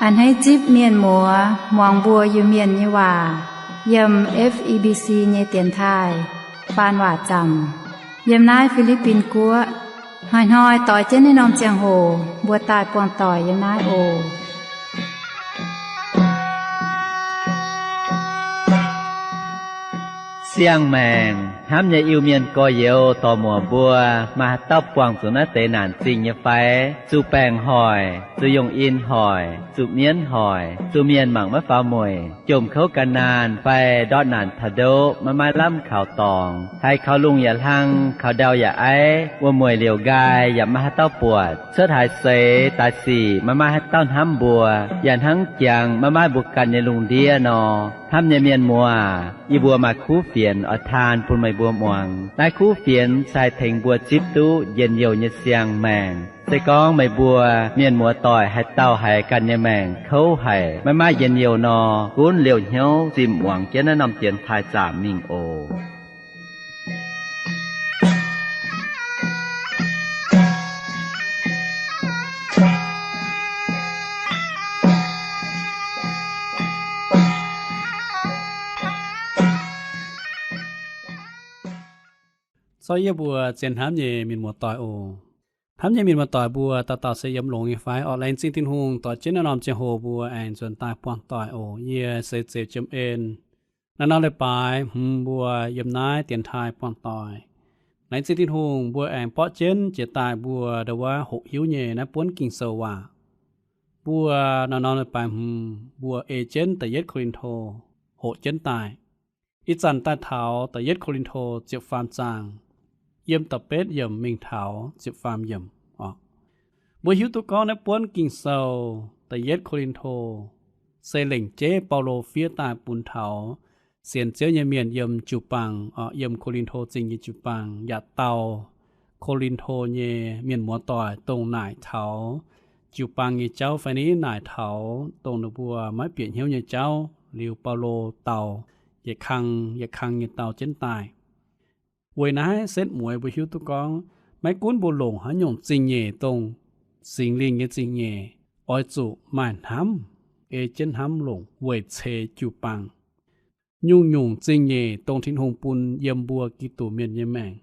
A'hneiv zipv mienh muoz muangx mbuo Iu-Mienh nyei waac yiem F E B C nyei dienx taaih faan waac zaamc yiem naaiv Fi^li^bin Guoqv. Hnoi-hnoi doix jienv naaiv norm ziangh hoc mbuo daaih buangh doic yiem naaiv oc. Siang-maengc hnamv nyei Iu-Mienh gorx-youz dorc-muoc mbuo, maaih haaix dauh buangh zuqc naaiv deix naanc zingh nyei fai? Zuqc baengc hoic, zuqc yungh in hoic, zuqc mienv hoic, zuqc mienh mangc maiv faaux mueic, jomc kouv gan naanh fai ndortv naanc taux ndoqv maiv maaih lamh kaux dorngx, haiz kaux lungh yaac hlang, kaux ndau yaac aiv, wuom-mueic liouc nqaai yaac maiv maaih haaix dauh buatc, cuotv haaix seix daaih sic maiv maaih haaix dauh hnamv mbuo, yaac hnangv jangx maiv maaih mbuo ganh nyei lungh ndiev nor. Hnamv nyei mienh muoz, yie mbuo maaih kuv fienx oix taan bun meih mbuo muangx. Naaiv kuv fienx se haih tengx mbuo zipv duqv njien-youh nyei siang-maengc. Se gorngv meih mbuo mienh muoz-doic haaix dauh haiz ganh nyei maengc kouv haic, maiv maaih njien-youh nor, gunv liouh hnyouv zimh muangx jienv naaiv norm dienx taaih zaamc mingh oc. Corc yie mbuo zien hnamv nyei mienh muoz-doic oc. Hnamv nyei mienh muoz-doic mbuo dauh dauh se yiem longx nyei fai? Orqc, laengz zingh Tin-Hungh doix jienv naaiv norm ziangh hoc mbuo aengx nzuonx daaih buangh doic oc. Yie se Zeux Jiem En. Naaiv norm leiz-baaix hmz mbuo yiem naaiv dienx taaih buangh doic. Laengz zingh Tin-Hungh mbuo aengx borqv jienv jiex daaih mbuo ndau wuov hoqc hiuv nyei naaiv buonv Ging-Sou waac. Mbuo naaiv norm leiz-baaix hmz mbuo ei jienv da'yietv Ko^lin^to hoqc jienv daaih. Ih zanc daaih taux da'yietv Ko^lin^to ziepc faam zaang, yiem da'betv yiemc mingh taux ziepc faam yiemc oc. Mbuo hiuv duqv gorngv naaiv buonv Ging-Sou da'yietv Ko^lin^to se lengc jeiv Baulo fiev daaih bun taux sienx Ziouv nyei mienh yiem jiu-baang oc, yiem Ko^lin^to Zingh nyei jiu-baang yaac dau Ko^lin^to nyei mienh muoz-doic dongh naaic taux jiu-baang nyei jauv fai ni naaic taux dongh ninh mbuo maiv bieqc hnyouv nyei jauv liuz, Baulo dau yietc kang yietc kang nyei dau jienv daaih. Weic naaiv setv mueiz mbuo hiuv duqv gorngv maiv gunv mbuo longc haaix nyungc zingh nyeic dongh Singx Lingh nyei zingh nyeic, oix zuqc maaih hnamv, ei jienv hnamv longc weic ceix jiu-baang. Nyungc-nyungc zingh nyeic dongh Tin-Hungh bun yiem mbuo Giduc Mienh nyei maengc,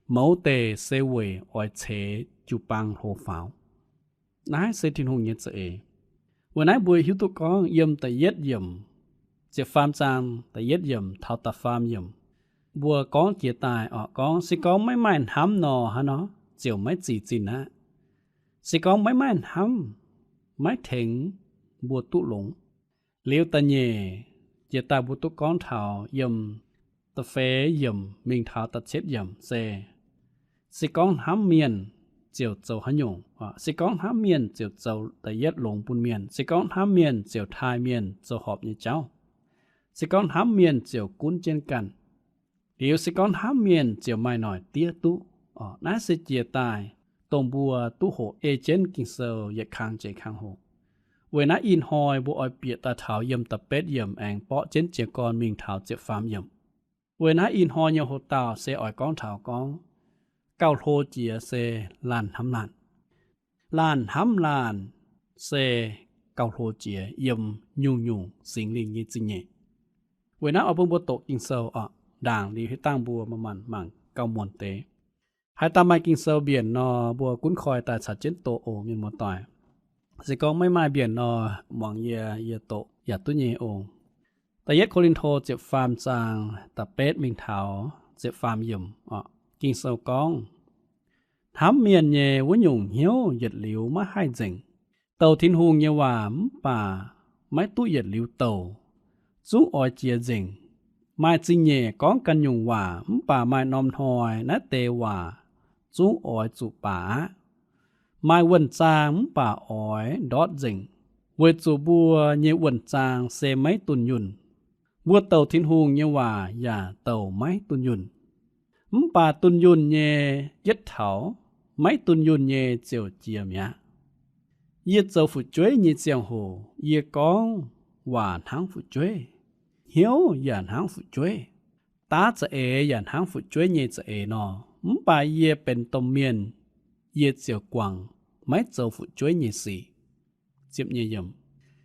mouz deix se weic oix ceix jiu-baang hlo faaux. Naaiv se Tin-Hungh nyei za'eix. Weic naaiv mbuo hiuv duqv gorngv yiem da'yietv yiemc, ziepc faam zaang da'yietv yiemc taux da'faam yiemc, mbuo gorngv jiex daaih oc, gorngv se gorngv maiv maaih hnamv nor, hnangv nor ziouc maiv zic zinh aqv. Se gorngv maiv maaih hnamv, maiv tengx mbuo duqv longx. Liuz da'nyeic jiex daaih mbuo duqv gorngv taux yiem da'feix yiemc mingh taux da'cietv yiemc se, se gorngv hnamv mienh ziouc zoux haaix nyungc. Se gorngv hnamv mienh ziouc zoux da'yietv longx bun mienh. Se gorngv hnamv mienh ziouc taaih mienh zoux horpc nyei jauv. Se gorngv hnamv mienh ziouc gunv jienv ganh. Liuz se gorngv hnamv mienh ziouc maaih noic diev duqv. Naaiv se jiex daaih dongh mbuo duqv hoqc ei jienv Ging-Sou yietc kang jiex kang hoc. Weic naaiv ih hnoi mbuo oix bieqc daaih taux yiem da'betv yiemc aengx borqv jienv jiez gorn mingh taux ziepc faam yiemc. Weic naaiv ih hnoi nyei hoc-dauh se oix gorngv taux gorngv gauh hlo jiex se laanh hnamv laanh. Laanh hnamv laanh se gauh hlo jiex yiem nyungc-nyungc Singx Lingh nyei zingh nyeic. Weic naaiv oix bun mbuo doqc Ging-Sou oc, ndaangc liuz hitv dangh mbuo manc-manc mangc gauh muonc deix. Haaix dauh maaih Ging-Sou mbienc nor, mbuo gunv koi daaih caux jienv doqc oc, mienh muoz-doic. Se gorngv maiv maaih mbienc nor, muangx yie, yie doqc yaac duqv nyei oc. Da'yietv Ko^lin^to ziepc faam zaang da'betv mingh taux ziepc faam yiemc oc. Ging-Sou gorngv, hnamv mienh nyei wuov nyungc hnyouv yietc liuz maiv haih nzengc. Douc Tin-Hungh nyei waac mv baac maiv duqv yietc liuz douc, zungv oix jiex nzengc. Maaih zingh nyeic gorngv ganh nyungc waac mv baac maaih norm hnoi naaiv deix waac zungv oix zuqc baac aqv. Maaih wuonh zaang mv baac oix ndortv nzengc, weic zuqc mbuo nyei wuonh zaang se maiv dunh yunh. Mbuo douc Tin-Hungh nyei waac yaac douc maiv dunh yunh. Mv baac dunh yunh nyei yietv taux maiv dunh yunh nyei ziouc jiex mi'aqv. Yie zoux fu'jueiv nyei ziangh hoc yie gorngv waac hnangv fu'jueiv, hnyouv yaac hnangv fu'jueiv. Daav za'eix yaac hnangv fu'jueiv nyei za'eix nor, mv baac yie benx domh mienh, yie ziouc guangc maiv zoux fu'jueiv nyei sic. Ziepc nyeic yiemc.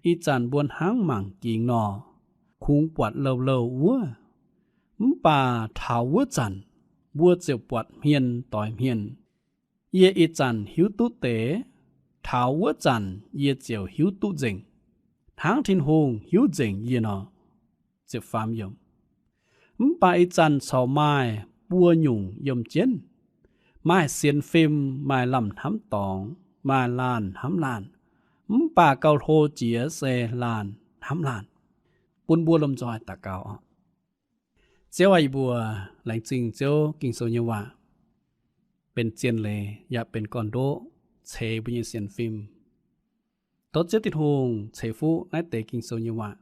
ih zanc mbuo hnangv mangc gingx nor, kungx buatc louh louh wuov. Mv baac taux wuov zanc mbuo ziouc buatc hmien doix hmien. Yie ih zanc hiuv duqv deix, taux wuov zanc yie ziouc hiuv duqv nzengc, hnangv Tin-Hungh hiuv nzengc yie nor. Mv baac ih zanc corc maaih buo nyungc yiem jienv, maaih sienx fim, maaih lamh hnamv dorngx, maaih laanh hnamv laanh. Mv baac gauh hlo jiex se laanh hnamv laanh. Bun mbuo lomh nzoih daux gaux oc. Ziouv aac, yie mbuo laengz zingh Ziouv Ging-Sou nyei waac benx zien leiz yaac benx gorn-ndoqv ceix mbuo nyei sienx fim. Tov Ziouv Tin-Hungh ceix fuqv naaiv deix Ging-Sou nyei waac,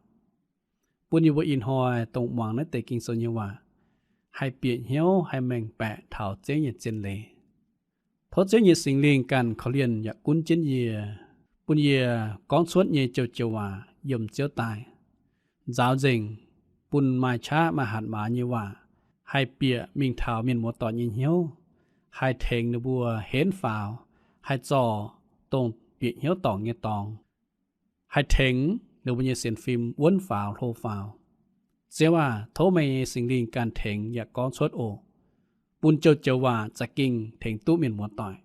bun yie mbuo ih hnoi dongh muangx naaiv deix Ging-Sou nyei waac haih bieqc hnyouv, haih mengh baeqc taux Ziouv nyei zien leiz. Tov Ziouv nyei Singx Lingh ganh korv-lienh yaac gunv jienv yie, bun yie gorngv cuotv nyei joux-joux waac yiem Ziouv daaih nzaaux nzengc, bun maaih qaqv maaih hatc maaz nyei waac haih bieqc mingh taux mienh muoz-doic nyei hnyouv, haih tengx ninh mbuo henv faaux, haih zorc dongh bieqc hnyouv dorngc nyei dorngx, haih tengx ninh mbuo nyei sienx fim wuonv faaux hlo faaux. Ziouv aac, tov meih nyei Singx Lingh ganh tengx yaac gorngv cuotv oc. Bun joux-joux waac za'gengh tengx duqv mienh muoz-doic.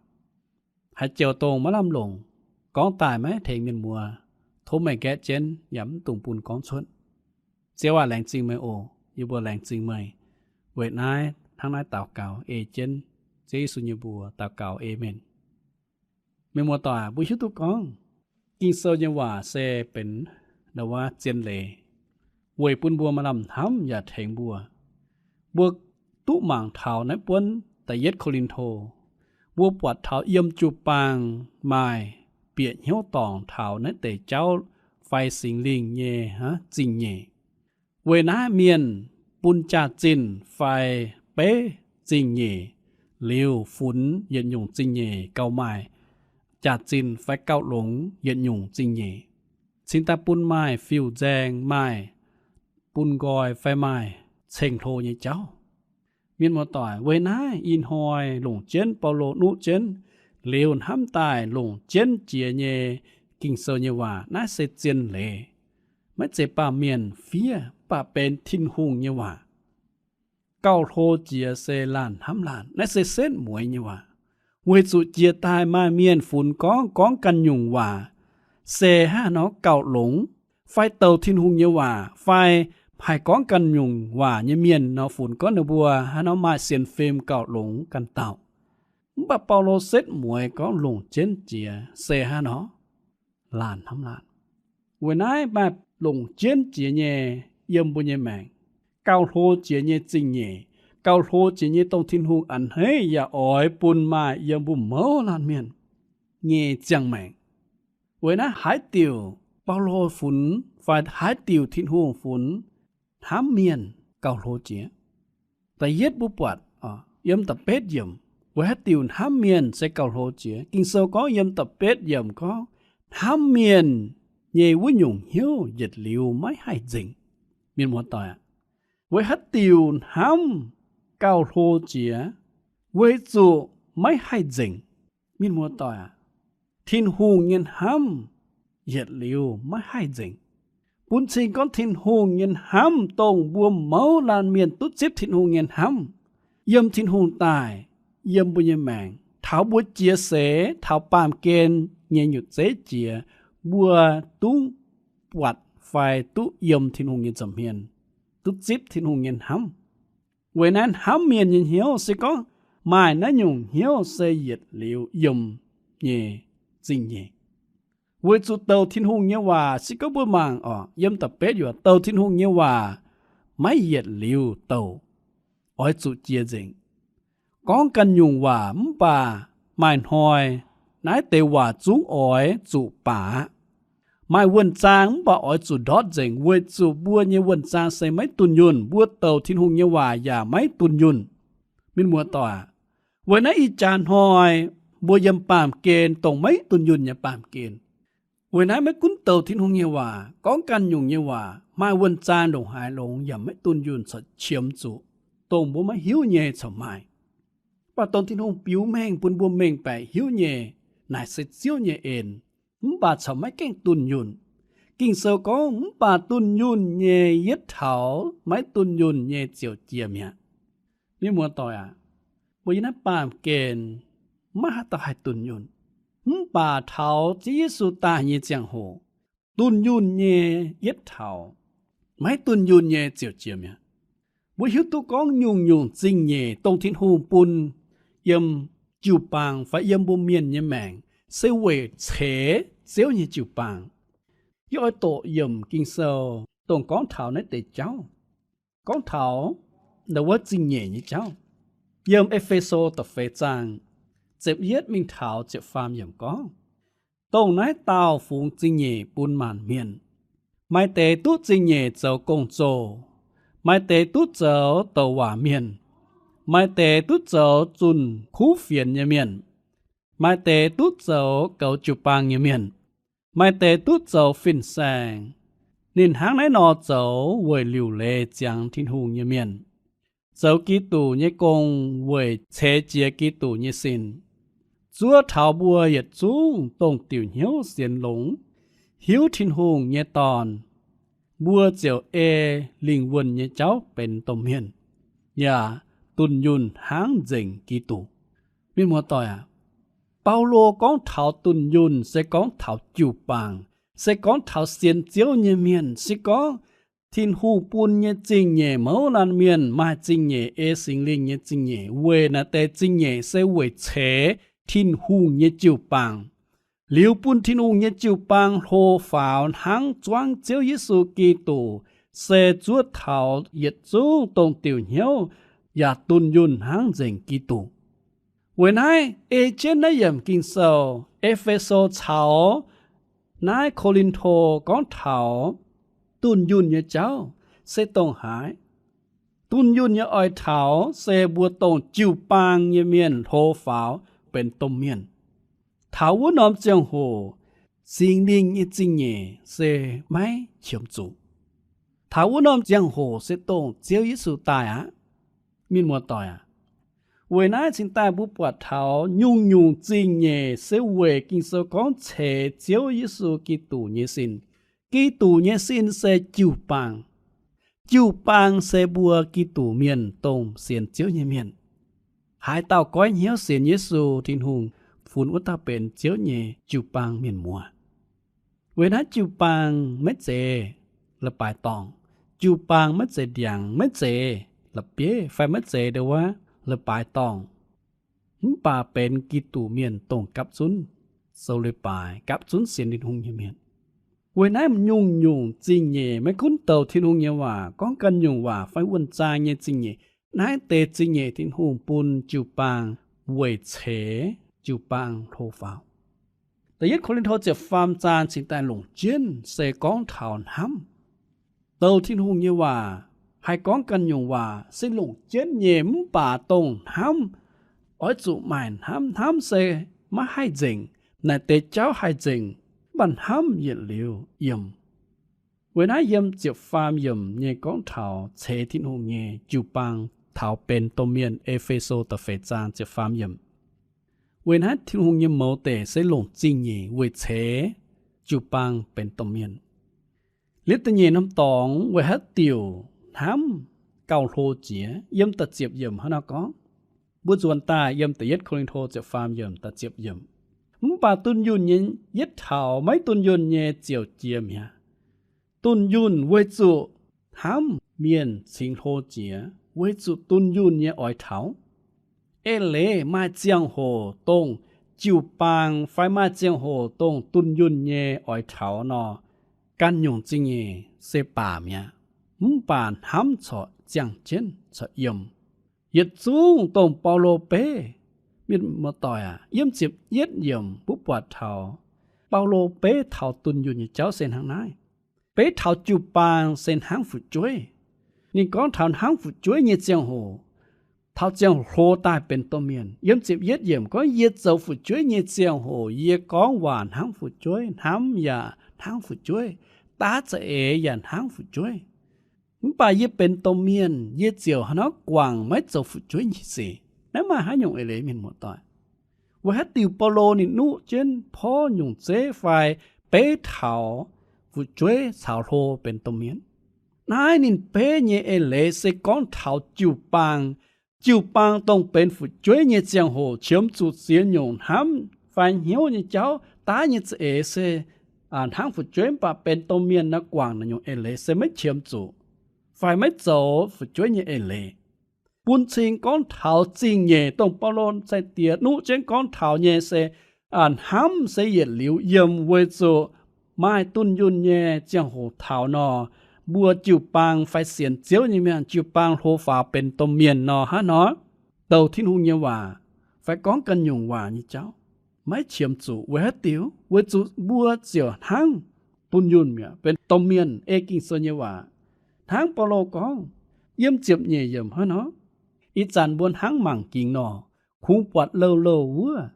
Haaix joux dongh maiv lamh longc, gorngv daaih maiv tengx mienh muoz, tov meih nqaeqv jienv yaac mv dungx bun gorngv cuotv. Ziouv aac, laengz zingh meih oc. Yie mbuo laengz zingh meih. Weic naaiv hnangv naaiv daux gaux ei jienv Ziouv Yesu nyei mbuox daux gaux, Aamen. Mienh muoz-doic, mbuo hiuv duqv gorngv Ging-Sou nyei waac se benx ndau wuov zien leiz weic bun mbuo maaih lamh hnamv yaac tengx mbuo. Mbuo duqv mangc taux naaiv buonv da'yietv Ko^lin^to, mbuo buatc taux yiem jiu-baang maaih bieqc hnyouv dorngc taux naaiv deix jauv fai Singx Lingh nyei zingh nyeic. Weic naaiv mienh bun jaax-zinh fai beiv zingh nyeic, liuz funx yietc nyungc zingh nyeic gauh maaih jaax-zinh fai gauh longx yietc nyungc zingh nyeic, cingx daaih bun maaih fiuv-nzaeng, maaih bun nqoi fai maaih ceng-hlo nyei jauv. Mienh muoz-doic, weic naaiv ih hnoi longc jienv Baulo nuqv jienv, liuz hnamv daaih longc jienv jiex nyei Ging-Sou nyei waac, naaiv se zien leiz. Maiv zeiz baamh mienh fiev, mv baac benx Tin-Hungh nyei waac. Gauh hlo jiex se laanh hnamv laanh. Naaiv se setv mueiz nyei waac. Weic zuqc jiex daaih maaih mienh funx gorngv, gorngv ganh nyungc waac se hnangv nor gauh longx, fai douc Tin-Hungh nyei waac, fai haih gorngv ganh nyungc waac nyei mienh nor funx gorngv ninh mbuo hnangv nor maaih sienx fim gauh longx ganh dauh. Mv baac Baulo setv mueiz gorngv longc jienv jiex se hnangv nor laanh hnamv laanh. Weic naaiv maaih longc jienv jiex nyei yiem mbuo nyei maengc, gauh hlo jiex nyei zingh nyeic, gauh hlo jiex nyei dongh Tin-Hungh a'hneiv yaac oix bun maaih yiem mbuo mouz laanh mienh nyei ziangh maengc. Weic naaiv haaix diuc Baulo funx fai haaix diuc Tin-Hungh funx hnamv mienh gauh hlo jiex? Da'yietv mbuo buatc yiem da'betv yiemc, weic haaix diuc hnamv mienh se gauh hlo jiex? Ging-Sou gorngv yiem da'betv yiemc gorngv, hnamv mienh nyei wuov nyungc hnyouv yietc liuz maiv haih nzengc. Mienh muoz-doic aac, weic haaix diuc hnamv gauh hlo jiex? Weic zuqc maiv haih nzengc. Mienh muoz-doic aac, Tin-Hungh nyei hnamv yietc liuz maiv haih nzengc. Bun cing gorngv Tin-Hungh nyei hnamv dongh mbuo mouz laanh mienh duqv zipv Tin-Hungh nyei hnamv, yiem Tin-Hungh daaih, yiem mbuo nyei maengc, taux mbuo jiex seix, taux baamh gen nyei nyutc zeiv jiex, mbuo duqv buatc fai duqv yiem Tin-Hungh nyei nza'hmien, duqv zipv Tin-Hungh nyei hnamv. Weic naaiv hnamv mienh nyei hnyouv se gorngv maaih naaiv nyungc hnyouv se yietc liuz yiem nyei zingh nyeic. Weic zuqc douc Tin-Hungh nyei waac, se gorngv mbuo mangc oc, yiem da'betv yiemc, douc Tin-Hungh nyei waac maiv yietc liuz douc, oix zuqc jiex nzengc. Gorngv ganh nyungc waac mv baac maaih hnoi naaiv deix waac zungv oix zuqc baac aqv. Maaih wuonh zaang mv baac oix zuqc ndortv nzengc, weic zuqc mbuo nyei wuonh zaang se maiv dunh yunh, mbuo douc Tin-Hungh nyei waac yaac maiv dunh yunh. Mienh muoz-doic aac, weic naaiv ih jaax hnoi mbuo yiem baamh gen dongh maiv dunh yunh nyei baamh gen. Weic naaiv maiv gunv douc Tin-Hungh nyei waac, gorngv ganh nyungc nyei waac, maaih wuonh zaang ndongc haaix longx yaac maiv dunh yunh corc qiemx zuqc, dongh mbuo maiv hiuv nyei corc maaih. Mv baac dongh Tin-Hungh biux mengh bun mbuo mengh baeqc hiuv nyei, naaic se Ziouv nyei en, mv baac corc maiv gaengh dunh yunh. Ging-Sou gorngv, mv baac dunh yunh nyei yietv taux maiv dunh yunh nyei ziouc jiex mi'aqv. Mienh muoz-doic aac, mbuo yiem naaiv baamh gen maiv haaix dauh haih dunh yunh, mv baac taux Ziouv Yesu daaih nyei ziangh hoc, dunh yunh nyei yietv taux, maiv dunh yunh nyei ziouc jiex mi'aqv. Mbuo hiuv duqv gorngv nyungc-nyungc zingh nyeic dongh Tin-Hungh bun yiem jiu-baang fai yiem mbuo mienh nyei maengc se weic ceix Ziouv nyei jiu-baang. Yie oix doqc yiemc Ging-Sou dongh gorngv taux naaiv deix jauv, gorngv taux naaiv wuov zingh nyeic nyei jauv. Yiem E^fe^so da'feix zaang ziepc yietv mingh taux ziepc faam yiemc gorngv, dongh naaiv daauh fungx zingh nyeic bun maanc mienh. Maaih deix duqv zingh nyeic zoux gong-zoh, maaih deix duqv zoux douc waac mienh, maaih deix duqv zoux zunh kuv fienx nyei mienh, maaih deix duqv zoux goux jiu-baang nyei mienh, maaih deix duqv zoux fin-saeng. Ninh hnangv naaiv nor zoux weic liuc leiz ziangx Tin-Hungh nyei mienh, zoux Giduc nyei gong weic ceix jiez Giduc nyei sin. Zuov taux mbuo yietc zungv dongh diuc hnyouv sienx longx, hiuv Tin-Hungh nyei Dorn, mbuo ziouc ei lingh wuonh nyei jauv benx domh mienh, yaac dunh yunh hnangv nzengc Giduc. Mienh muoz-doic aac, Baulo gorngv taux dunh yunh se gorngv taux jiu-baang, se gorngv taux sienx Ziouv nyei mienh, se gorngv Tin-Hungh bun nyei zingh nyeic. Mouz laanh mienh maaih zingh nyeic, ei Singx Lingh nyei zingh nyeic, weic naaiv deix zingh nyeic se weic ceix Tin-Hungh nyei jiu-baang, liuz bun Tin-Hungh nyei jiu-baang hlo faaux hnangv zuangv Ziouv Yesu Giduc, se zuov taux yietc zungv dongh diuc hnyouv, yaac dunh yunh hnangv nzengc Giduc. Weic naaiv ei jienv naaiv yiemc Ging-Sou, E^fe^so caux naaiv Ko^lin^to gorngv taux dunh yunh nyei jauv se dongh haaix. Dunh yunh nyei oix taux se mbuo dongh jiu-baang nyei mienh hlo faaux benx domh mienh. Taux wuov norm ziangh hoc Singx Lingh nyei zingh nyeic se maiv qiemx zuqc. Taux wuov norm ziangh hoc se dongh Ziouv Yesu daaih aqv. Mienh muoz-doic aac, weic naaiv cingx daaih mbuo buatc taux nyungc-nyungc zingh nyeic se weic Ging-Sou gorngv ceix Ziouv Yesu Giduc nyei sin. Giduc nyei sin se jiu-baang. Jiu-baang se mbuo Giduc mienh dongh sienx Ziouv nyei mienh. Haaix dauh goiv hnyouv sienx Yesu, Tin-Hungh funx wuov dauh benx Ziouv nyei jiu-baang mienh muoz. Weic naaiv jiu-baang maiv zeiz la'baaix dorngh, jiu-baang maiv zeiz ndiangx, maiv zeiz la'bieiv fai maiv zeiz ndongc wuov la'baaix dorngh, mv baac benx Giduc mienh dongh gapv zunv zoux leiz-baaix, gapv zunv sienx Tin-Hungh nyei mienh. Weic naaiv nyungc-nyungc zingh nyeic, maiv gunv douc Tin-Hungh nyei waac, gorngv ganh nyungc waac fai wuonh zaang nyei zingh nyeic, naaiv deix zingh nyeic Tin-Hungh bun jiu-baang weic ceix jiu-baang hlo faaux. Da'yietv Ko^lin^to ziepc faam zaang cingx daaih longc jienv se gorngv taux hnamv. Douc Tin-Hungh nyei waac haih gorngv ganh nyungc waac se longc jienv nyei, mv baac dongh hnamv oix zuqc maaih hnamv. Hnamv se maiv haih nzengc. Naaic deix jauv haih nzengc, mv baac hnamv yietc liuz yiem. Weic naaiv yiem ziepc faam yiemc nyei gorngv taux ceix Tin-Hungh nyei jiu-baang taux benx domh mienh. E^fe^so da'feix zaang ziepc faam yiemc. Weic naaiv Tin-Hungh nyei mouz deic se longc zingh nyeic weic ceix jiu-baang benx domh mienh. Liuz da'nyeic norm dorngx weic haaix diuc hnamv gauh hlo jiex? Yiem da'ziepc yiemc hnangv naaiv gorngv, mbuo nzuonx daaih yiem da'yietv Ko^lin^to ziepc faam yiemc, da'ziepc yiemc, mv baac dunh yunh nyei yietv taux maiv dunh yunh nyei ziouc jiex mi'aqv. Dunh yunh weic zuqc hnamv mienh cingx hlo jiex weic zuqc dunh yunh nyei oix taux. Eix leiz maaih ziangh hoc dongh jiu-baang fai maaih ziangh hoc dongh dunh yunh nyei oix taux nor, ganh nyungc zingh nyeic se baac mi'aqv, mv baac hnamv corc ziangh jienv corc yiem. Yietc zungv dongh Baulo beiv, mienh muoz-doic aac, yiem ziepc yietv yiemc mbuo buatc taux Baulo beiv taux dunh yunh nyei jauv se hnangv naaiv. Beiv taux jiu-baang se hnangv fu'jueiv. Ninh gorngv taux hnangv fu'jueiv nyei ziangh hoc, taux ziangh hoc hlo daaih benx domh mienh. Yiem ziepc yietv yiemc gorngv, yie zoux fu'jueiv nyei ziangh hoc yie gorngv waac hnangv fu'jueiv, hnamv yaac hnangv fu'jueiv, daav za'eix yaac hnangv fu'jueiv. Mv baac yie benx domh mienh, yie ziouc hnangv naaiv guangc maiv zoux fu'jueiv nyei sic. Naaiv maaih haaix nyungc eix leiz, mienh muoz-doic? Weic haaix diuc Baulo ninh nuqv jienv porv nyungc zeiv fai beiv taux fu'jueiv caux hlo benx domh mienh. Naaiv ninh beiv nyei eix leiz se gorngv taux jiu-baang. Jiu-baang dongh benx fu'jueiv nyei ziangh hoc qiemx zuqc ziex nyungc hnamv fai hnyouv nyei jauv. Daav nyei za'eix se hnangv fu'jueiv mv baac benx domh mienh naaiv guangc naaiv nyungc eix leiz se maiv qiemx zuqc fai maiv zoux fu'jueiv nyei eix leiz. Bun cing gorngv taux zingh nyeic dongh Baulo sai-diex nuqv jienv gorngv taux nyei se hnamv se yietc liuz yiem weic zuqc maaih dunh yunh nyei ziangh hoc taux nor, mbuo jiu-baang fai sienx Ziouv nyei mienh jiu-baang hlo faaux benx domh mienh nor hnangv nor, douc Tin-Hungh nyei waac fai gorngv ganh nyungc waac nyei jauv maiv qiemx zuqc. Weic haaix diuc? Weic zuqc mbuo ziouc hnangv dunh yunh mi'aqv, benx domh mienh ei Ging-Sou nyei waac. Hnangv Baulo gorngv yiem ziepc nyeic yiemc hnangv nor, ih zanc mbuo hnangv mangc gingx nor, kungx buatc louh louh wuov,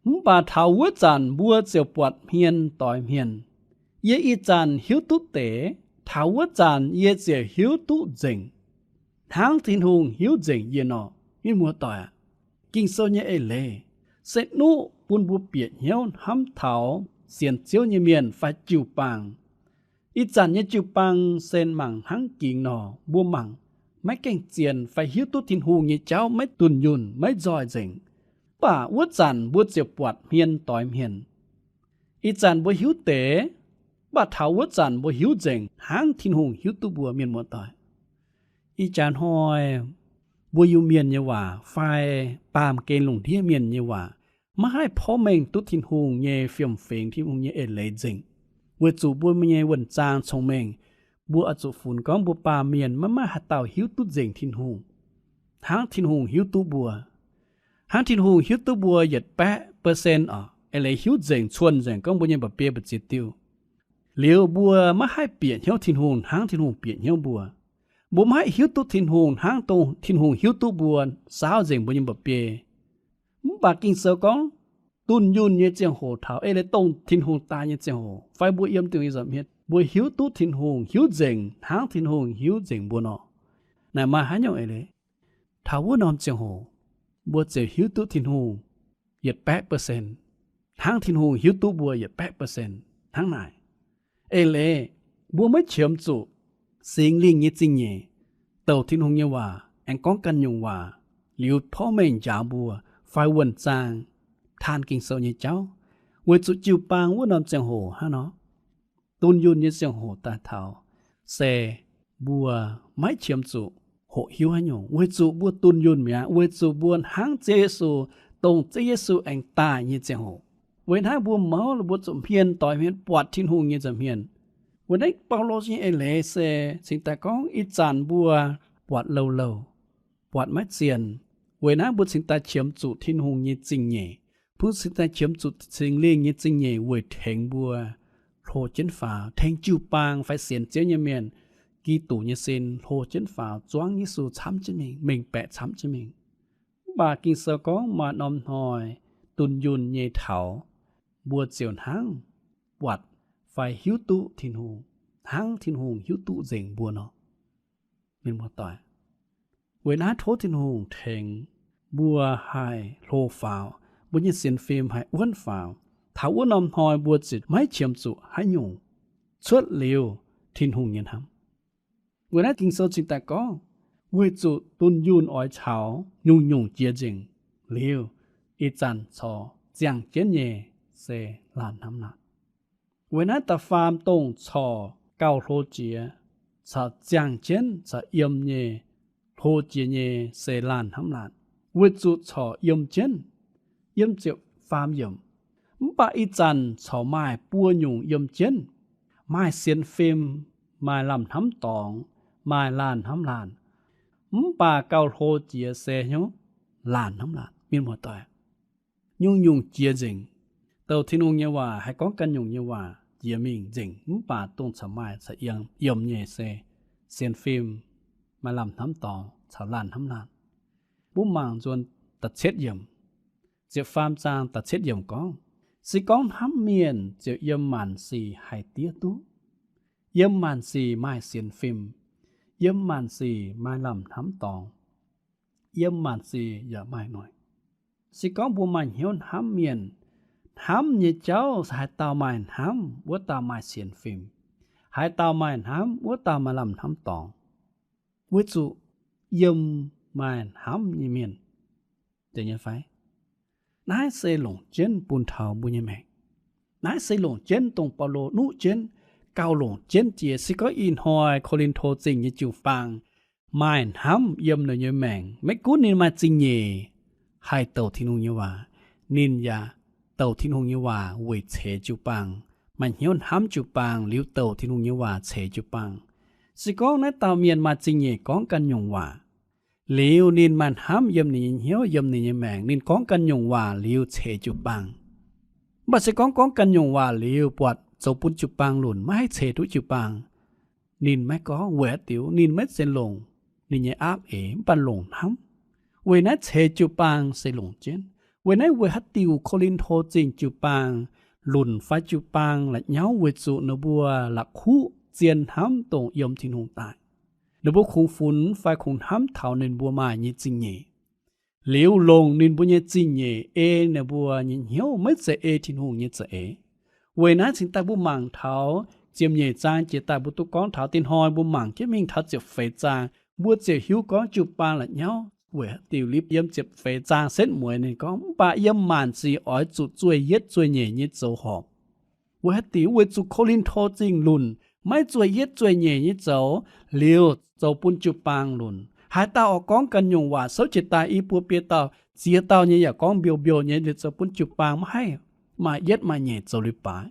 mv baac taux wuov zanc mbuo ziouc buatc hmien doix hmien. Yie ih zanc hiuv duqv deix, taux wuov zanc yie ziouc hiuv duqv nzengc, hnangv Tin-Hungh hiuv nzengc yie nor. Mienh muoz-doic aac, Ging-Sou nyei eix leiz se nuqv bun mbuo bieqc hnyouv hnamv taux sienx Ziouv nyei mienh fai jiu-baang. Ih zanc nyei jiu-baang se mangc hnangv gingx nor, mbuo mangc maiv gaengh zien fai hiuv duqv Tin-Hungh nyei jauv maiv dunh yunh, maiv nzoih nzengc. Mv baac wuov zanc mbuo ziouc buatc hmien doix hmien. Ih zanc mbuo hiuv deix, mv baac taux wuov zanc mbuo hiuv nzengc hnangv Tin-Hungh hiuv duqv mbuo. Mienh muoz-doic, ih jaax hnoi mbuo Iu-Mienh nyei waac fai baamh gen lungh ndiev mienh nyei waac maiv haih porv mengh duqv Tin-Hungh nyei fiem-fingx, Tin-Hungh nyei eix leiz nzengc, weic zuqc mbuo nyei wuonh zaang cong-mengh. Mbuo oix zuqc funx gorngv mbuo baamh mienh maiv maaih haaix dauh hiuv duqv nzengc Tin-Hungh hnangv Tin-Hungh hiuv duqv mbuo. Hnangv Tin-Hungh hiuv duqv mbuo yietc baeqv percent oc, eix leiz hiuv nzengc, cuon nzengc gorngv mbuo nyei mba'biei mbu'ziex diuh. Liuz mbuo maiv haih bieqc hnyouv Tin-Hungh hnangv Tin-Hungh bieqc hnyouv mbuo. Mbuo maiv haih hiuv duqv Tin-Hungh hnangv dongh Tin-Hungh hiuv duqv mbuo saauv nzengc mbuo nyei mba'biei. Mv baac Ging-Sou gorngv, dunh yunh nyei ziangh hoc taux, eix leiz dongh Tin-Hungh daaih nyei ziangh hoc fai mbuo yiem Tin-Hungh nyei nza'hmien, mbuo hiuv duqv Tin-Hungh hiuv nzengc hnangv Tin-Hungh hiuv nzengc mbuo nor. Naaic maaih haaix nyungc eix leiz? Taux wuov norm ziangh hoc mbuo ziouc hiuv duqv Tin-Hungh yietc baeqv percent hnangv Tin-Hungh hiuv duqv mbuo yietc baeqv percent hnangv naaic. Eix leiz mbuo maiv qiemx zuqc Singx Lingh nyei zingh nyeic, douc Tin-Hungh nyei waac, aengx gorngv ganh nyungc waac, liuz porv mengh njaaux mbuo fai wuonh zaang taan Ging-Sou nyei jauv, weic zuqc jiu-baang wuov norm ziangh hoc hnangv nor, dunh yunh nyei ziangh hoc daaih taux, se mbuo maiv qiemx zuqc hoqc hiuv haaix nyungc, weic zuqc mbuo dunh yunh mi'aqv, weic zuqc mbuo hnangv Ziouv Yesu, dongh Ziouv Yesu aengx daaih nyei ziangh hoc. Weic naaiv mbuo mouz, mbuo zuqc hmien doix hmien buatc Tin-Hungh nyei nza'hmien. Weic naaiv Baulo nyei eix leiz se cingx daaih gorngv ih zanc mbuo buatc louh louh, buatc maiv zien. Weic naaiv mbuo cingx daaih qiemx zuqc Tin-Hungh nyei zingh nyeic, mbuo cingx daaih qiemx zuqc Singx Lingh nyei zingh nyeic weic tengx mbuo hlo jienv faaux, tengx jiu-baang fai sienx Ziouv nyei mienh, Giduc nyei sin hlo jienv faaux, zuangv Yesu camv jienv mingh, mengh baeqc camv jienv mingh. Mv baac Ging-Sou gorngv maaih norm hnoi dunh yunh nyei taux, mbuo ziouc hnangv buatc fai hiuv duqv Tin-Hungh hnangv Tin-Hungh hiuv duqv nzengc mbuo nor. Mienh muoz-doic, weic naaiv tov Tin-Hungh tengx mbuo haih hlo faaux, mbuo nyei sienx fim haih wuonv faaux, taux wuov norm hnoi mbuo ziouc maiv qiemx zuqc haaix nyungc cuotv liuz Tin-Hungh nyei hnamv. Weic naaiv Ging-Sou cingx daaih gorngv, weic zuqc dunh yunh oix caux nyungc-nyungc jiex nzengc liuz, ih zanc corc ziangh jienv nyei se laanh hnamv laanh. Weic naaiv da'faam dongh corc gauh hlo jiex caux ziangh jienv caux yiem nyei, hlo jiex nyei se laanh hnamv laanh, weic zuqc corc yiem jienv, yiem ziepc faam yiemc. Mv baac ih zanc corc maaih buo nyungc yiem jienv, maaih sienx fim, maaih lamh hnamv dorngx, maaih laanh hnamv laanh. Mv baac gauh hlo jiex se hnyouv laanh hnamv laanh. Mienh muoz-doic, nyungc-nyungc jiex nzengc. Douc Tin-Hungh nyei waac haih gorngv ganh nyungc nyei waac jiex mingh nzengc, mv baac dongh corc maaih caux yiem nyei se sienx fim, maaih lamh hnamv dorngx caux laanh hnamv laanh. Mbuo mangc nzuonx da'cietv yiemc, ziepc faam zaang da'cietv yiemc gorngv, se gorngv hnamv mienh ziouc yiem maanc sic haih diev duqv. Yiem maanc sic maaih sienx fim, yiem maanc sic maaih lamh hnamv dorngx, yiem maanc sic yaac maaih noic. Se gorngv mbuo maaih hnyouv hnamv mienh, hnamv nyei jauv haaix dauh maaih hnamv, wuov dauh maaih sienx fim. Haaix dauh maaih hnamv, wuov dauh maaih lamh hnamv dorngx, weic zuqc yiem maaih hnamv nyei mienh. Zeiz nyei fai? Naaiv se longc jienv bun taux mbuo nyei maengc. Naaiv se longc jienv dongh Baulo nuqv jienv, gauh longc jienv jiex. Se gorngv ih hnoi Ko^lin^to Zingh nyei jiu-baang maaih hnamv yiem ninh nyei maengc, maiv gunv ninh maaih zingh nyeic haih douc Tin-Hungh nyei waac, ninh yaac douc Tin-Hungh nyei waac weic ceix jiu-baang, maaih hnyouv hnamv jiu-baang liuz douc Tin-Hungh nyei waac ceix jiu-baang. Se gorngv naaiv dauh mienh maaih zingh nyeic gorngv ganh nyungc waac, liuz ninh maaih hnamv yiem ninh nyei hnyouv, yiem ninh nyei maengc, ninh gorngv ganh nyungc waac liuz ceix jiu-baang. Mv baac se gorngv gorngv ganh nyungc waac liuz buatc zoux bun jiu-baang lunc, maiv haih ceix duqv jiu-baang, ninh maiv gorngv. Weic haaix diuc? Ninh maiv zeiz longc ninh nyei aapv eix, mv baac longc hnamv. Weic naaiv ceix jiu-baang se longc jienv. Weic naaiv weic haaix diuc Ko^lin^to Zingh jiu-baang lunc fai jiu-baang la'nyauv? Weic zuqc ninh mbuo la'kuqv zien hnamv dongh yiem Tin-Hungh daaih. Ninh mbuo kungx funx fai kungx hnamv taux ninh mbuo maaih nyei zingh nyeic, liuz longc ninh mbuo nyei zingh nyeic ei ninh mbuo nyei hnyouv, maiv zeiz ei Tin-Hungh nyei za'eix. Weic naaiv cingx daaih mbuo mangc taux ziepc nyeic zaang jiex daaih mbuo duqv gorngv taux. Dinh hnoi mbuo mangc jienv mingh taux ziepc feix zaang, mbuo ziouc hiuv gorngv jiu-baang la'nyauv weic haaix diuc. Liuz yiem ziepc feix zaang setv mueiz ninh gorngv, mv baac yiem maanc sic oix zuqc zueih yietv zueih nyeic nyei zoux horpc. Weic haaix diuc? Weic zuqc Ko^lin^to Zingh lunc maiv zueih yietv zueih nyeic nyei zoux, liuz zoux bun jiu-baang lunc. Haaix dauh oix gorngv ganh nyungc waac souv jiez daaih i buo biei dauh, ziex dauh nyei yaac gorngv mbiouh mbiouh nyei, liuz zoux bun jiu-baang maiv haih maaih yietv maaih nyeic zoux leiz-baaix.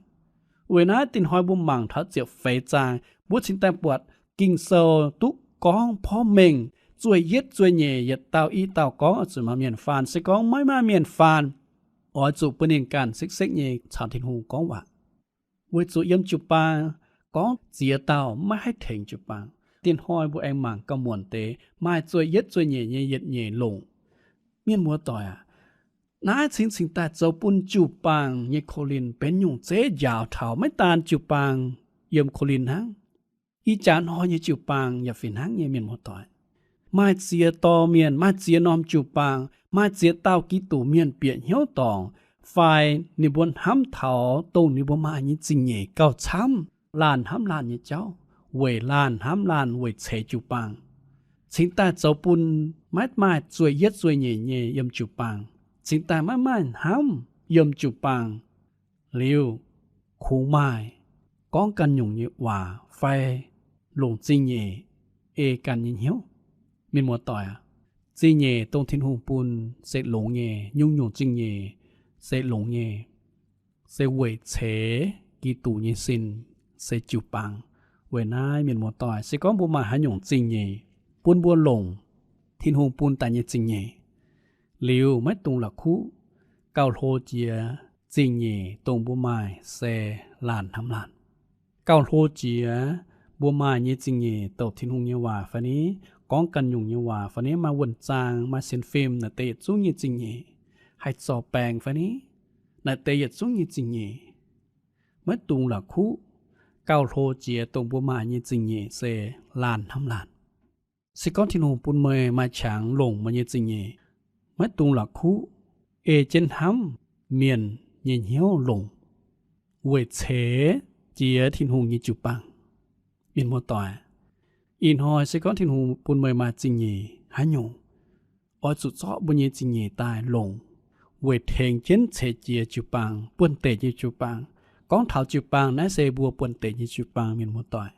Weic naaiv dinh hnoi mbuo mangc taux ziepc feix zaang, mbuo cingx daaih buatc Ging-Sou duqv gorngv porv mengh zueih yietv zueih nyeic yietc dauh i dauh gorngv oix zuqc maaih mienh faan. Se gorngv maiv maaih mienh faan, oix zuqc bun ninh ganh sekv-sekv nyei caux Tin-Hungh gorngv waac. Weic zuqc yiem jiu-baang gorngv ziex dauh maiv haih tengx jiu-baang. Dinh hnoi mbuo aengx mangc gauh muonc deix maaih zueih yietv zueih nyeic nyei yietc nyeic longc. Mienh muoz-doic aac, naaiv cingx cingx daaih zoux bun jiu-baang nyei korv-lienh benx nyungc zeiv njaaux taux maiv daan jiu-baang yiem Ko^lin hnangv. Ih jaax hnoi nyei jiu-baang yaac fih hnangv nyei, mienh muoz-doic. Maaih ziex dorh mienh, maaih ziex norm jiu-baang, maaih ziex dauh Giduc mienh bieqc hnyouv dorngc, fai ninh mbuo hnamv taux dongh ninh mbuo maaih nyei zingh nyeic gauh camv laanh hnamv laanh nyei jauv, weic laanh hnamv laanh weic ceix jiu-baang, cingx daaih zoux bun maiv maaih zueih yietv zueih nyeic nyei yiem jiu-baang, cingx daaih maiv maaih hnamv yiem jiu-baang. Liuz, kungx maaih gorngv ganh nyungc nyei waac fai longc zingh nyeic ei ganh nyei hnyouv. Mienh muoz-doic aac, zingh nyeic dongh Tin-Hungh bun se longx nyei, nyungc-nyungc zingh nyeic se longx nyei, se weic ceix Giduc nyei sin, se jiu-baang. Weic naaiv mienh muoz-doic, se gorngv mbuo maaih haaix nyungc zingh nyeic bun mbuo longc Tin-Hungh bun daaih nyei zingh nyeic, liuz maiv dungx la'kuqv. Gauh hlo jiex zingh nyeic dongh mbuo maaih se laanh hnamv laanh. Gauh hlo jiex mbuo maaih nyei zingh nyeic douc Tin-Hungh nyei waac fai ni, gorngv ganh nyungc nyei waac fai ni, maaih wuonh zaang, maaih sienx fim, naaic deix yietc zungv nyei zingh nyeic. Haih zorc baengc fai ni, naaic deix yietc zungv nyei zingh nyeic. Maiv dungx la'kuqv. Gauh hlo jiex dongh mbuo maaih nyei zingh nyeic se laanh hnamv laanh. Se gorngv Tin-Hungh bun meih maaih qangx longc meih nyei zingh nyeic, maiv dungx la'kuqv, ei jienv hnamv mienh nyei hnyouv longc, weic ceix jiez Tin-Hungh nyei jiu-baang. Mienh muoz-doic, ih hnoi se gorngv Tin-Hungh bun meih maaih zingh nyeic haaix nyungc, oix zuqc zorqv mbuo nyei zingh nyeic daaih longc, weic tengx jienv ceix jiez jiu-baang, buonv-deic nyei jiu-baang. Gorngv taux jiu-baang, naaiv se mbuo buonv-deic nyei jiu-baang, mienh muoz-doic.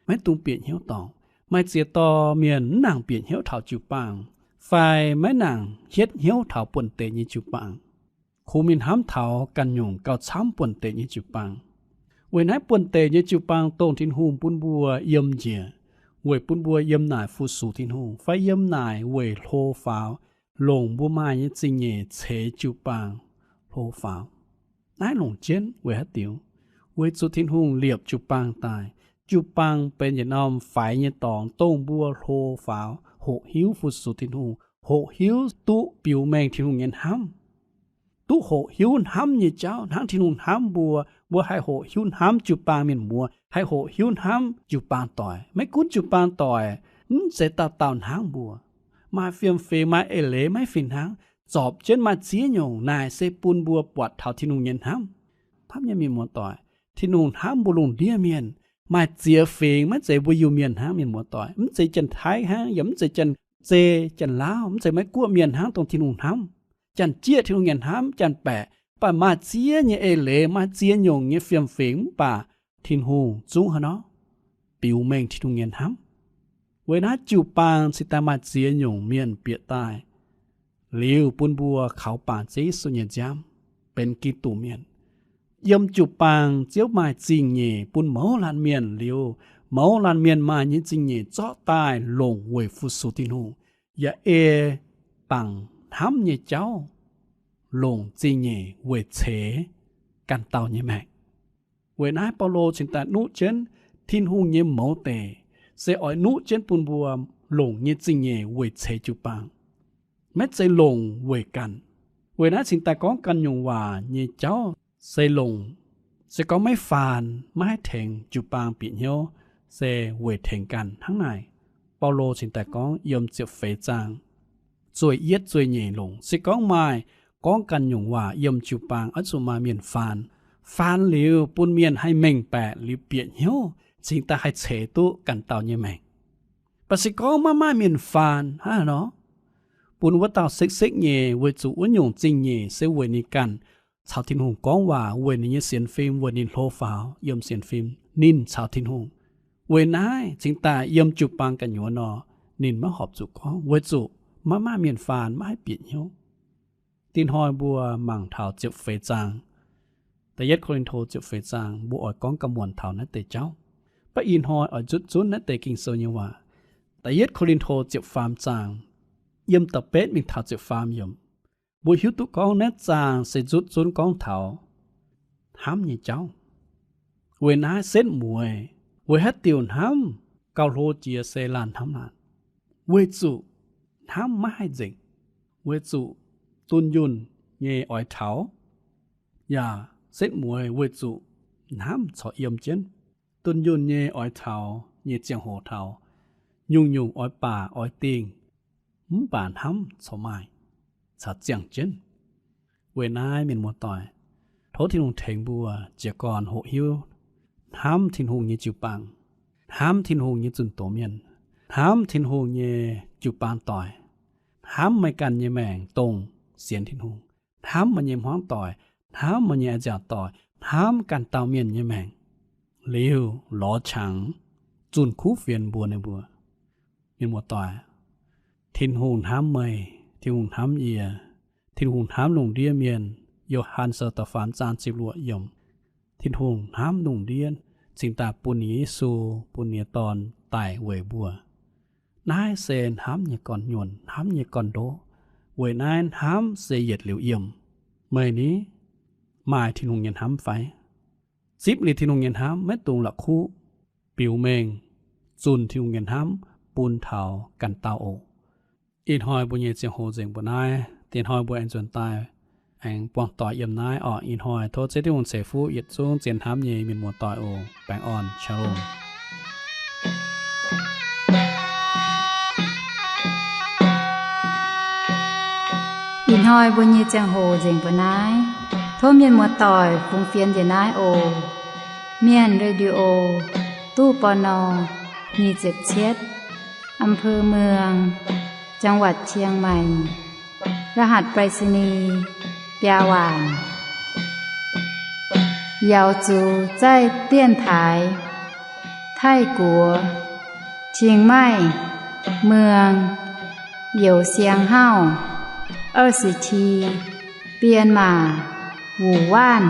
Maiv dungx bieqc hnyouv dorngc. Maaih ziex dorh mienh mv nangc bieqc hnyouv taux jiu-baang, fai maiv nangc hietv hnyouv taux buonv-deic nyei jiu-baang. Kungx mingh hnamv taux ganh nyungc gauh camv buonv-deic nyei jiu-baang. Weic naaiv buonv-deic nyei jiu-baang dongh Tin-Hungh bun mbuo yiem njiec, weic bun mbuo yiem naaic fu-sux Tin-Hungh, fai yiem naaic weic hlo faaux, longc mbuo maaih nyei zingh nyeic ceix jiu-baang hlo faaux. Naaiv longc jienv weic haaix diuc? Weic zuqc Tin-Hungh liepc jiu-baang daaih. Jiu-baang benx yietc norm faix nyei dorngx dongh mbuo hlo faaux, hoqc hiuv fu-sux Tin-Hungh, hoqc hiuv duqv biux mengh Tin-Hungh nyei hnamv. Duqv hoqc hiuv hnamv nyei jauv, hnangv Tin-Hungh hnamv mbuo, mbuo haih hoqc hiuv hnamv jiu-baang, mienh muoz, haih hoqc hiuv hnamv jiu-baang doic. Maiv gunv jiu-baang doic, mv zeiz dauh dauh hnangv mbuo. Maaih fiem-fingx, maaih eix leiz maiv fih hnangv, zorpc jienv maaih ziex nyungc, naaic se bun mbuo buatc taux Tin-Hungh nyei hnamv. Hnamv nyei mienh muoz-doic, Tin-Hungh hnamv mbuo lungh ndiev mienh, Maaih ziex fingx maiv zeiz mbuo Iu-Mienh hnangv, mienh muoz-doic. Mv zeiz Janx-Taiv hnangv, yaac mv zeiz Janx-Zei, Janx-Laauv, mv zeiz Meiv-Guoqv mienh hnangv dongh Tin-Hungh hnamv. Janx-Jieqv Tin-Hungh nyei hnamv, Janx-Baeqc, mv baac maaih ziex nyei eix leiz, maaih ziex nyungc nyei fiem-fingx, mv baac Tin-Hungh zungv haaix nor biux mengh Tin-Hungh nyei hnamv. Weic naaiv jiu-baang cingx daaih maaih ziex nyungc mienh bieqc daaih, liuz bun mbuo kaux baangc Ziouv Yesu nyei nziaamv, benx Giduc mienh. Yiem jiu-baang Ziouv maaih zingh nyeic bun mouz laanh mienh, liuz mouz laanh mienh maaih nyei zingh nyeic zorqv daaih longc weic fu-sux Tin-Hungh, yaac ei bangc hnamv nyei jauv longc zingh nyeic weic ceix ganh dauh nyei maengc. Weic naaiv Baulo cingx daaih nuqv jienv Tin-Hungh nyei mouz deic, se oix nuqv jienv bun mbuo longc nyei zingh nyeic weic ceix jiu-baang, maiv zeiz longc weic ganh. Weic naaiv cingx daaih gorngv ganh nyungc waac nyei jauv se longc, se gorngv maiv faan, maiv haih tengx jiu-baang bieqc hnyouv, se weic tengx ganh hnangv naaic. Baulo cingx daaih gorngv yiem ziepc feix zaang zueih yietv zueih nyeic longc, se gorngv maaih gorngv ganh nyungc waac yiem jiu-baang oix zuqc maaih mienh faan. Faan liuz bun mienh haih mengh baeqc liuz bieqc hnyouv, cingx daaih haih ceix duqv ganh dauh nyei maengc. Mv baac se gorngv maiv maaih mienh faan hnangv haaix nor, bun wuov dauh sekv-sekv nyei, weic zuqc wuov nyungc zingh nyeic se weic ninh ganh caux Tin-Hungh gorngv waac, weic ninh nyei sienx fim, weic ninh hlo faaux yiem sienx fim, ninh caux Tin-Hungh. Weic naaiv cingx daaih yiem jiu-baang gu'nyuoz nor, ninh maiv horpc zuqc gorngv, weic zuqc maiv maaih mienh faan, maiv haih bieqc hnyouv. Dinh hnoi mbuo mangc taux ziepc feix zaang, da'yietv Ko^lin^to ziepc feix zaang, mbuo oix gorngv ga'muonc taux naaiv deix jauv. Mv baac ih hnoi oix nzutv zunv naaiv deix Ging-Sou nyei waac. Da'yietv Ko^lin^to ziepc faam zaang, yiem da'betv mingh taux ziepc faam yiemc, mbuo hiuv duqv gorngv naaiv zaang se nzutv zunv gorngv taux hnamv nyei jauv. Weic naaiv setv mueiz, weic haaix diuc hnamv gauh hlo jiex se laanh hnamv laanh? Weic zuqc hnamv maiv haih nzengc, weic zuqc dunh yunh nyei oix taux, yaac setv mueiz weic zuqc hnamv corc yiem jienv. Dunh yunh nyei oix taux nyei ziangh hoc taux, nyungc-nyungc oix baac oix dingh, mv baac hnamv corc maaih, caux ziangh jienv. Weic naaiv mienh muoz-doic, tov Tin-Hungh tengx mbuo jiez gorn hoqc hiuv hnamv Tin-Hungh nyei jiu-baang, hnamv Tin-Hungh nyei zunh doz mienh, hnamv Tin-Hungh nyei jiu-baang doic, hnamv meih ganh nyei maengc dongh sienx Tin-Hungh, hnamv meih nyei hmuangv doic, hnamv meih nyei a'nziaauc doic, hnamv ganh dauh mienh nyei maengc, liuz lorz qangx zunh kuv fienx mbuox ninh mbuo, mienh muoz-doic, Tin-Hungh hnamv meih, Tin-Hungh hnamv yie, Tin-Hungh hnamv lungh ndiev mienh. Yo^han Sou da'faam zaang ziepc luoqc yiemc, Tin-Hungh hnamv lungh ndiev cingx daaih bun ninh Yesu, bun ninh nyei Dorn daic weic mbuo. Naaiv se hnamv nyei gorn-nyuonh, hnamv nyei gorn-ndoqv. Weic naaiv hnamv se yietc liuz yiem. Meih ni, maaih Tin-Hungh nyei hnamv fai? Zipv liuz Tin-Hungh nyei hnamv, maiv dungx la'kuqv biux mengh zunh Tin-Hungh nyei hnamv bun taux ganh dauh oc. Ih hnoi mbuo nyei ziangh hoc nzengc mbuo naaiv. Dinh hnoi mbuo aengx nzuonx daaih aengx buangh doic yiem naaiv orqc. Ih hnoi tov Ziouv Tin-Hungh ceix fuqv yietc zungv zien hnamv nyei mienh muoz-doic oc. Baengh orn, shalom. Ih hnoi mbuo nyei ziangh hoc nzengc mbuo naaiv. Tov mienh muoz-doic fungx fienx njiec naaiv oc. Mienh Radio, ตู้ ปณ. nyic ziepc cietv, อำเภอเมือง จังหวัดเชียงใหม่ รหัสไปรษณีย์ biaa waanc. 瑶族在电台 ไทกัว เชียงใหม่ เมือง Youz Siang Hauv, ยี่สิบ Bienh Maac, Wuonh Waanh.